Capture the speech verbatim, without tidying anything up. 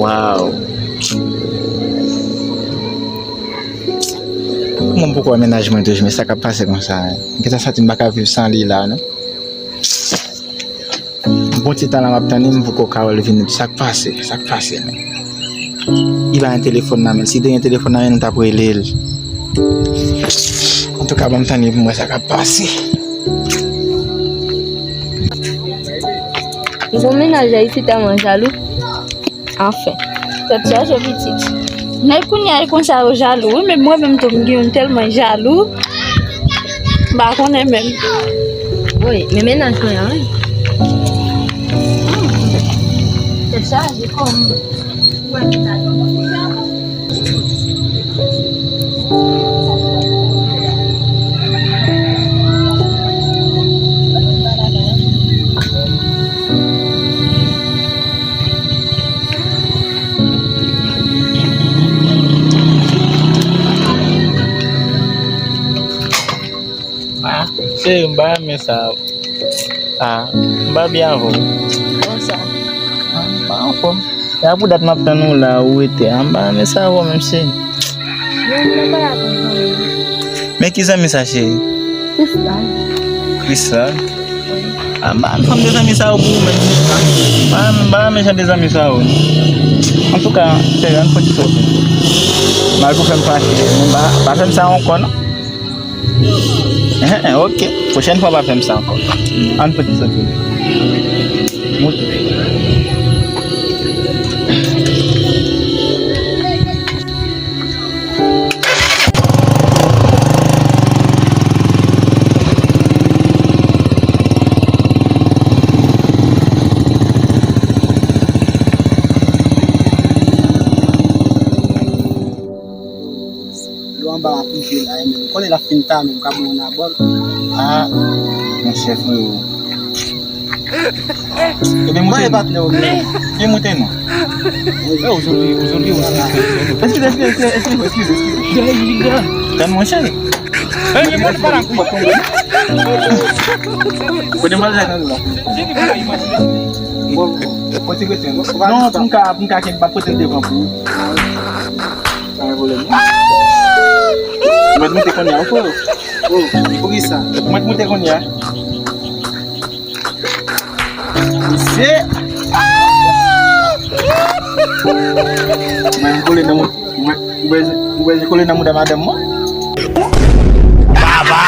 Waw. Kòman m poko wè mennaj mwen toujou, men sa k ap pase konsa, hein? M gentan santi m pa ka viv san li la, non. Bon ti tan la m ap tann li, m poko ka wè l vini. Sa k pase? Sa k pase, men? Li pa gen telefòn nan men l. Si te gen telefòn nan men l, m t ap rele l. Antouka, ban m tann li pou m wè sa k ap pase. Gon mennaj la isit tèlman jalou. Anfen, tèt chaje pitit. Nèg kounye a e konsa yo jalou, wi, men mwen menm tou m gen youn tèlman jalou. M pa konnen menm. Woy, men mennaj mwen an, wi. Tèt chaje kòm. Ah, cheri, m pa renmen sa. Ah, m pa byen avè w. Konsa. Ah, m pa anfòm. E a pou dat m ap tann ou la, ou rete a. M pa renmen sa avè w menm, cheri. Yo, m nan pale avè w, zanmi. Men ki zanmi sa, cheri? Krislan. Krislan? Ah, m pa renmen fanm de zanmi sa yo pou ou menm. M pa renmen, m pa renmen jan de zanmi sa yo. Antouka, cheri, ann fouti soti. Mal pou fè m fache. Men pa, pa fè m sa ankò, non. Hein, hein, ok. Pwochèn fwa, pa fè m sa ankò. Ann fouti soti. Moute. Dlo anba a ap rive la, e menm. Konnen l ap fin ta menm, ka bon nan bòl. Ah, monchè, frero. Ebyen, moute non. Patnè w, men. Byen moute non. Eh, ozodwi, ozodwi, ozodwi. Eskize, eskize, eskize, eskize, eskize, eskize. Tann monchè. Eh, men mwen pa la kou. Kote m pral jwenn nan la? Bon, bon, ti rete, non. Non, pou m ka, pou m ka kenbe, m ap pote l devan pou ou. Pa gen pwoblèm, non. Mwen moute kounye a, ok. Oh, poukisa? Mwen moute kounye a. Mesye! Mwen kole nan mou-, mwen, ou bezwen, ou bezwen kole nan mouda madanm mwen? Baba!